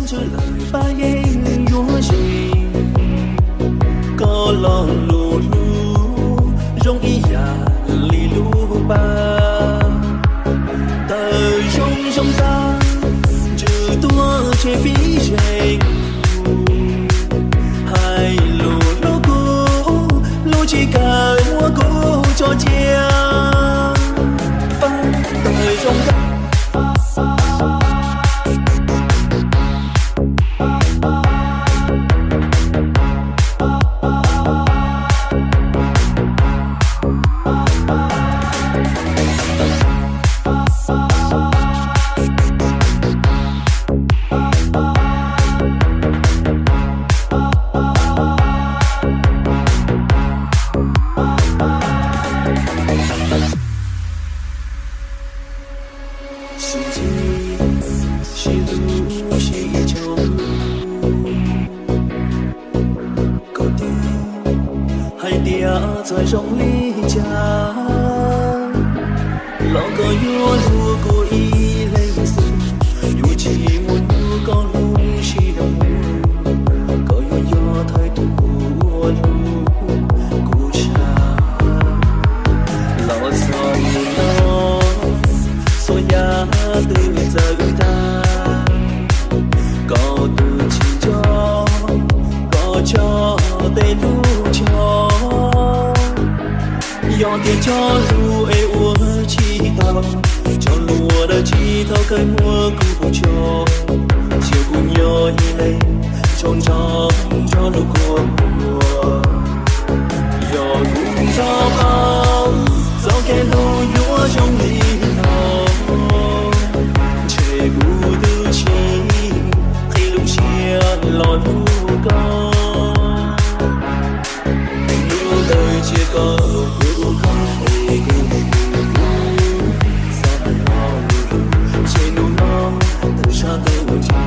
Ntxwv lawm pab yeej yuav zeem, koj lo lus hlub zoo ib yam li lub pab. Tawm zoo zoo tag, ntsws tuaj tseg pib zeem, hais lus hlub kuv, lub tsis kawm muab kuv tso cia. Pab tawm zoo tag. Sib ntsib, sib hlub, sib tshua, koj twb hais tias txawm zoo li cas los koj yuav hlub kuv ib leeg xwb, yuav tsis muaj hnub koj hlub siab mus, koj yuav yog thawj tug uas hlub kuv tshaj. Los txog hnub no, txhua yam twb txawv tag, koj twb tsis nco koj txoj tej lub tsho. Yog tias txoj hlub es ua tsis tau, txoj hlub dab tsi thaum kawg muab kuv tso, cia kuv nyob ib leeg tsaug zog nrog lub kua muag. Yog kuv txhob paub txoj kev hlub yuav zoo li no, ntshe kuv twb tsis qhib lub siab los hlub koj. Hnub ntawd cia koj hlub koj es kuv hlub kuv, xav hais lo lus hlub, ntshe hnub no twb sab twb ntsis.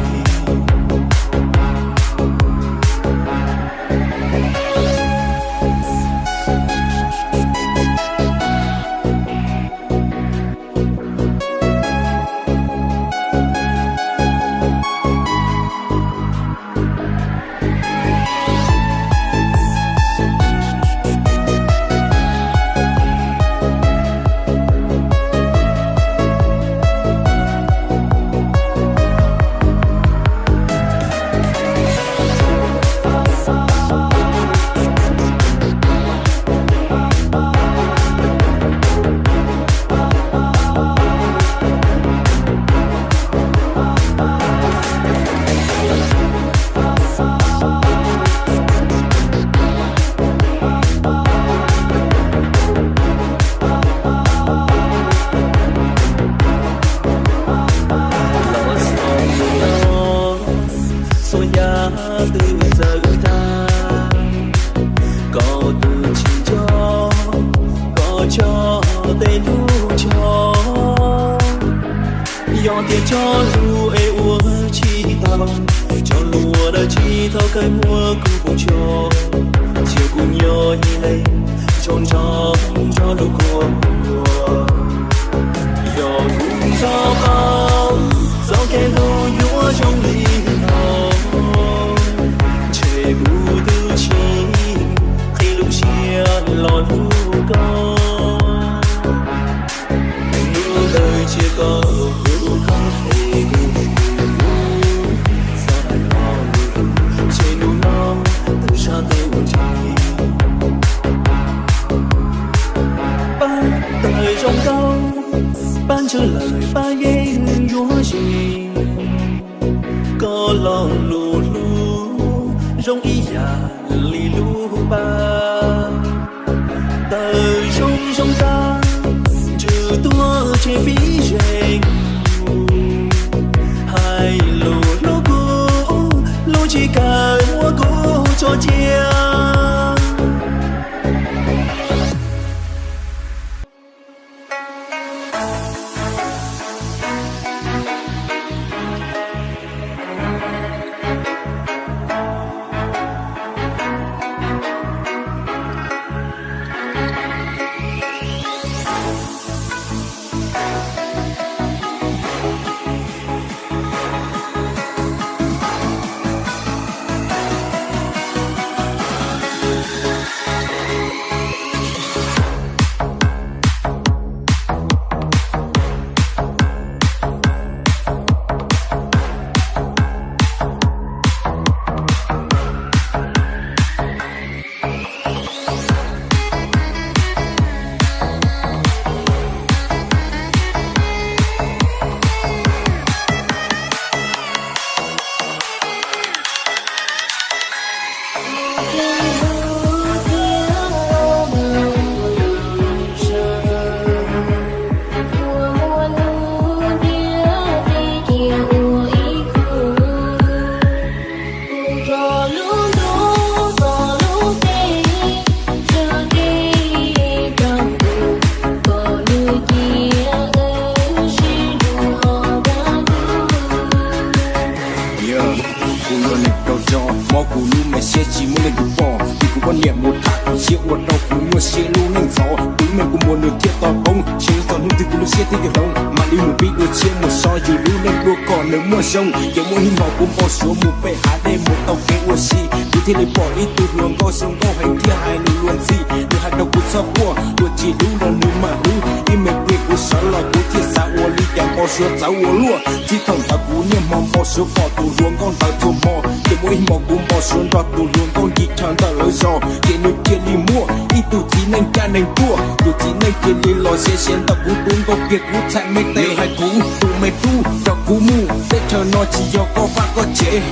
Los txog hnub no, txhua yam twb txawv tag, koj twb tsis nco koj txoj tej lub tsho. Yog tias txoj hlub es ua tsis tau, txoj hlub dab tsi thaum kawg muab kuv tso, cia kuv nyob ib leeg tsaug zog nrog lub kua muag. Yog kuv txhob paub txoj kev hlub yuav zoo li no, ntshe kuv twb tsis qhib lub siab los hlub koj. Hnub ntawd cia koj hlub koj es kuv hlub kuv, xav hais lo lus hlub, ntshe hnub no twb sab twb ntsis. Pab tawm zoo nkauj, pab ntswg lawm pab yeej yuav zeem, koj lo lus hlub zoo ib yam li lub pab. Tawm zoo zoo tag, ntsws tuaj tseg pib zeem, hais lus hlub kuv, lub tsis kawm muab kuv tso cia. Ua neeg rau zog mob kuv lub me siab tsis muaj leej twg pom, vim kuv poj niam mus tham kuv siab ua rau kuv nyuaj siab lub neej ntxhov. Kuv lub neej kua muag nws thiaj tau poob, ntshe txog hnub twg kuv lub siab thiaj yuav hloov. Mam li mus pib dua tshiab mus so yus lub neej dua kom nws muaj zoo, ces muaj ib hmo kuv npau suav mus pem hav dej mus tau kev ua si, kuv thiaj li pom ib tug hluas nkauj zoo nkauj heev thiab hais lus luag ntxhi. Nws hais rau kuv txhob quaj, luag tsis hlub los nws mam hlub. Ib me pliag kuv sawv los kuv thiaj xav ua li cas npau suav txawv ua luaj. Txij thaum ntawd kuv niaj hmo npau suav pom tus hluas nkauj ntawd txhua hmo, ces muaj ib hmo kuv npau suav nrog tus hluas nkauj nti chaw ntawm lawv zos, ces nws cia li muaj ib tug txiv neej caj neeg tuaj. Tus txiv neej cia li los ze ze ntawm kuv tus nkauj kiag kuv txhais me tes, hais kuv tus me tub, rau kuv mus, teb chaws no tsis yog koj vaj koj tsev.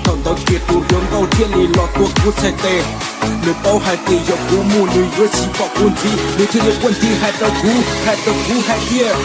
Thaum ntawd kiag tus hluas nkauj thiaj li los tua kuv txhais tes. Nws paub hais tias yog kuv mus nws yuav tsis pom kuv ntxiv, nws thiaj li quaj ntxiv hais rau kuv, hais rau kuv hais tias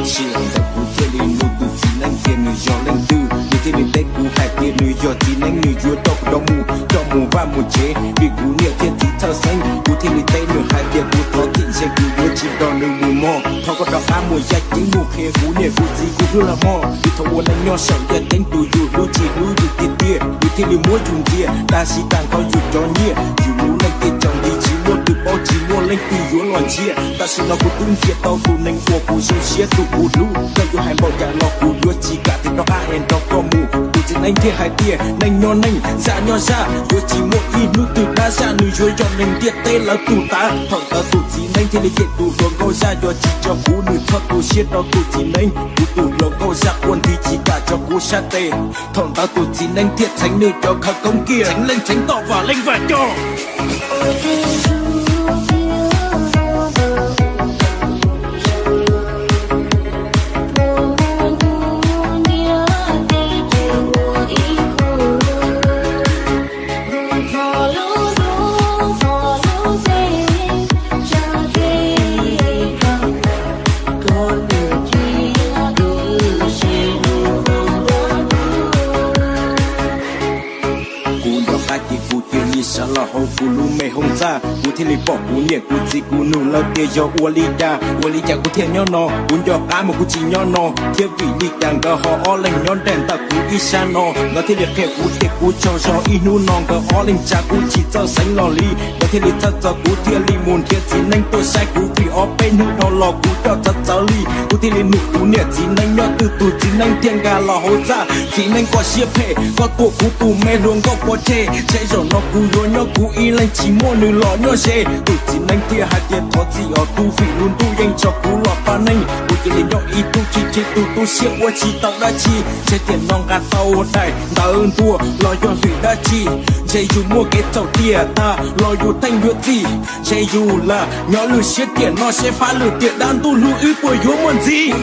Sij hawm ntawd kuv thiaj li nug tus txiv neeb tias nws yog leej twg, nws thiaj li teb kuv hais tias nws yog txiv neeb, nws yuav coj kuv rov mus, coj mus vaj mus tsev, vim kuv niam thiab txiv txhawj xeeb. Kuv thiaj li teb nws hais tias kuv thov txim ze, kuv yuav tsis nrog nws mus mog. Thov koj rov qab mus yaj ceeb mus qhia kuv niam kuv txiv kuv hlub los mog, vim thaum ua neej nyob saum yaj ceeb tus yus hlub tsis hlub yus tiag tiag, yus thiaj li muab yus ntxias. Tab sis tag nrho yus cov nyiaj, yus lub neej tej tsaus nti, tsis muaj twg paub, tsis muaj leej twg yuav los ntsia. Tam sim no kuv twb ntsia tau tus neeg uas kuv zoo siab, tus kuv hlub, koj yuav hais npaum cas los kuv yuav tsis kam tig rov qab es nrog koj mus. Tus txiv neeb thiaj hais tias neej nyob neej, zaj nyob zaj, yuav tsis muaj ib hnub twg dab zaj, nws yuav yog neeg ntiaj teb lawv tus tav. Thaum ntawd tus txiv neeb thiaj li cem tus hluas nkauj zaj, yog tsis tso kuv nws txhob tu siab rau tus txiv neeb. Kuv tus hluas nkauj zaj quaj nthi tsis kam tso kuv sab tes. Thaum ntawd tus txiv neeb thiaj txheev nws cov khawv koob kiag, txheev leej txheev toj vam leej vam coj. Kuv nco qab ces kuv cia li sawv los hauv kuv lub me hoob txaj, kuv thiaj li pom kuv niam kuv txiv kuv nug lawv tias yog ua li cas, ua li cas kuv thiaj nyob no. Kuv nco qab mas kuv tsis nyob no thiab, vim li cas nkawd ho ob leeg nyob nraim ntawm kuv ib sab no. Nkawd thiaj li qhia kuv tias kuv tsaug zog ib hnub no nkawd ob leeg tsa kuv tsis txawj xeev los li. Nkawd thiaj li txhawj txog kuv thiaj li mus nrhiav txiv neeb tuaj saib kuv, vim ob peb hnub dhau los kuv coj txawv txawv li. Kuv thiaj li nug kuv niam txiv neeb nyob twg, tus txiv neeb thiaj nkag los hauv txaj. Txiv neeb koj siab phem, koj tua kuv tus me hluas nkauj pov tseg, ntshe zaum no kuv yuav nyob kuv ib leeg tsis muaj nws los nyob ze. Tus txiv neeb thiaj hais tias thov txim os tub, vim lub ntuj yeej tso kuv los pab neeg, kuv cia li nyob ib tug chim chim tus tu siab ua tsis tau dab tsi. Ntshe tiam no nqa tau daim ntawv ntuas los yog vim dab tsi? Ntshe yus muaj kev txhaum tiam tas los yus theej yuav txim. Ntshe yus lam nyob lwj siab tiam no seb fab lwm tiam dab ntuj hlub wb puas yuav muaj ntxiv.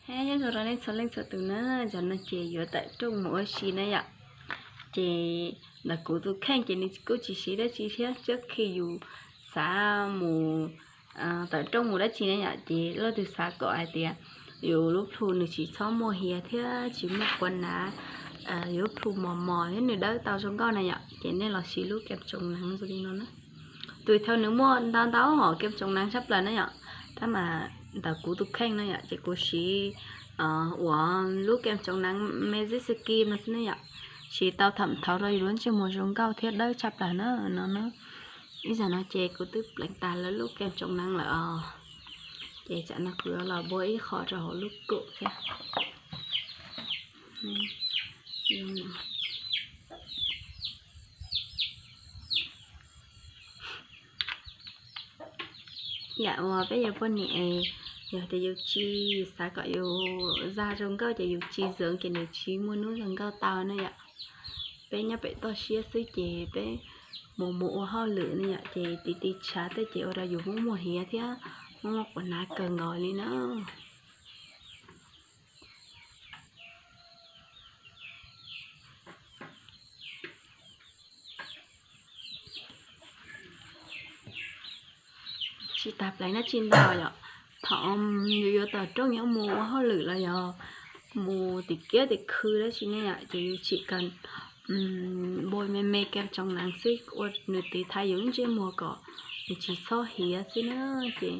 Hais nyob zoo rau nej txhua leej txhua tus na, zaum no ces yuav tawm rooj mus ua si na yom. Ces ntawm kuv tus kheej ces nws kuj tsis siv dab tsi thiab, tsuas yog yus xav mus tawm rooj mus dab tsi na yom, ces leej twg xav kom hais tias yus lub plhu nws tsis txhob muaj hiav thiab tsis muaj quav nav, yus lub plhu mos mos thiab nws dawb tau zoo nkauj na yom, ces nej los siv lub kem tsoom neev zoo li no na. Tus thau nws muaj ntau ntau hom kem tsoom neev tshaj plaws na yom, tab mas ntawm kuv tus kheej no yom ces kuv siv uas lub kem tsoom neev Magic Skin no xwb na yom, siv tau thaum thauv rau yus lub ntsej muag zoo nkauj thiab dawb tshaj plaws na no na. Ib zaug no ces kuv twb pleev tas lawv lub kem tsoom neev lawm os, ces tam no kuv yuav los npua ib qho rau hauv lub kem thiab. Yam uas peb yuav poj niam es yog tias yus tsis xav kom yus zag zoo nkauj ces yus tsis zeev ces nws tsis muaj hnub zoo nkauj tau na yom. Peb nyob pem toj siab xwb ces peb mus mus ua hauj lwm ne yom, ces tiv tiv tshav tej ces ua rau yus muaj muaj hiav thiab muaj muaj quav nav kawg nkaus li na. Tsis tas pleev dab tsi ntau yom, thaum yus yuav tawm rooj yuav mus ua hauj lwm los yog mus tim kiab tim khw dab tsi ne yom, ces yus tsim kawg npua me me kem tsoom neev xwb ua nws tiv thaiv yus lub ntsej muag kom nws tsis txhob hiav xwb na. Ces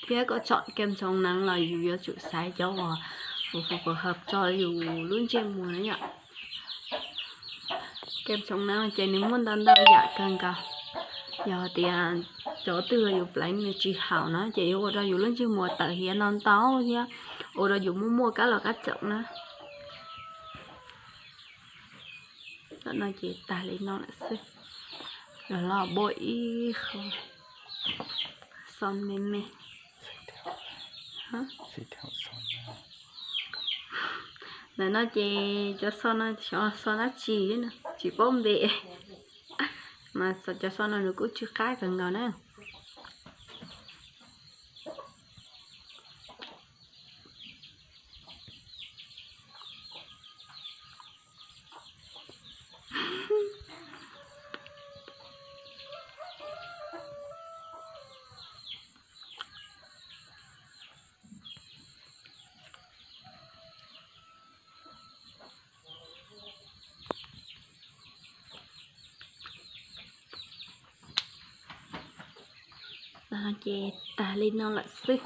thiab koj tsom kem tsoom neev los yus yuav tsum xaiv cov uas phù hợp rau yus lub ntsej muag na yom. Kem tsoom neev ces nws muaj ntau ntau yam kawg nkaus. Yog tias cov twg yus pleev nws tsis haum na ces yuav ua rau yus lub ntsej muag tawm hiav ntau ntau thiab ua rau yus muaj muaj kab los kab txoom na. Tam no ces tag li no lawm xwb, los los npua ib qho xo me me. Ntawm no ces cov xo no xyov xo dab tsi, tsis paub npe, mas cov xo no nws kuj tsw qab kawg nkaus na. Ces tag li no lawm xwb.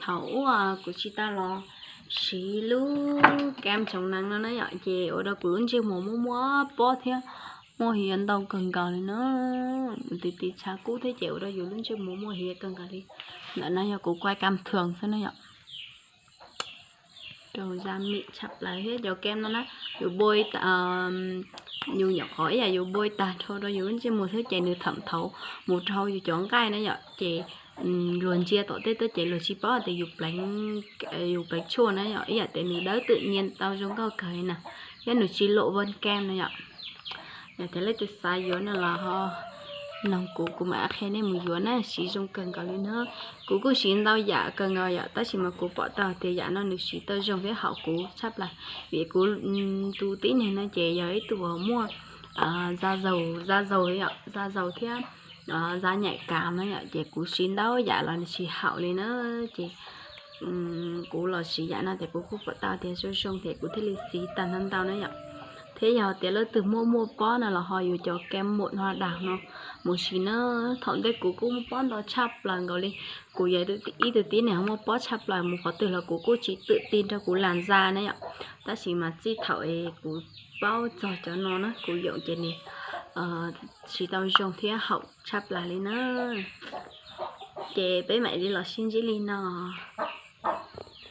Thaum ub kuv tsis tau los siv lub kem tsoom neev no na yom, ces ua rau kuv lub ntsej muag muaj muaj pob thiab muaj hiav ntau kawg nkaus li na. Tiv tiv tshav kub thiab ces ua rau yus lub ntsej muag muaj hiav kawg nkaus li. Ntawm no yog kuv kuaj kam thuam xwb na yom. Rau da mim tshaj plaws thiab cov kem no na, yus npua, yus nyuam qhuav ib yam yus npua tag nrho rau yus lub ntsej muag xwb ces nws thaum thauv mus rau yus cov nqaij na yom, ces luag ntsia tom tej tuaj ces luag tsis paub tias yus pleev, yus pleev tshuaj na yom, ib yam tias nws dawb tawm nyias tau zoo nkauj kawg li na, thiab nws tsis lom va kem no yom. Yog tias leej twg xav yuav no los ho noog kuv, kuv mam qhia nej mus yuav na, siv zoo kawg nkaus li na. Kuv kuj siv ntau yam kawg nkaus yom, tab sis mas kuv pom tau tias yam no nws siv tau zoo thiab haum kuv tshaj plaws, vim kuv tus tib neeg no ces yog ib tug uas muaj da zaus, da zaus yom, da zaus thiab da nyaim kav no yom, ces kuv siv ntau yam los nws tsis haum li na. Ces kuv los siv yam no ces kuv kuj pom tau tias zoo zoo ces kuv thiaj li siv tag ntau ntau na yom. Thiab yog tias leej twg muaj muaj pob no los ho yuav cov kem mum ho dag no mus siv na. Thaum ntej kuv kuj muaj pob ntau tshaj plaws nkaus li. Kuv yog ib tug tib neeg muaj pob tshaj plaws, mus qhov twg los kuv kuj tsis twm ti nrog kuv las ntxa na yom. Tab sis mas txij thaum es kuv paub txog cov no na, kuv yoom ces nws siv tau zoo thiab haum tshaj plaws li na. Ces peb mam li los sib ntsib li no.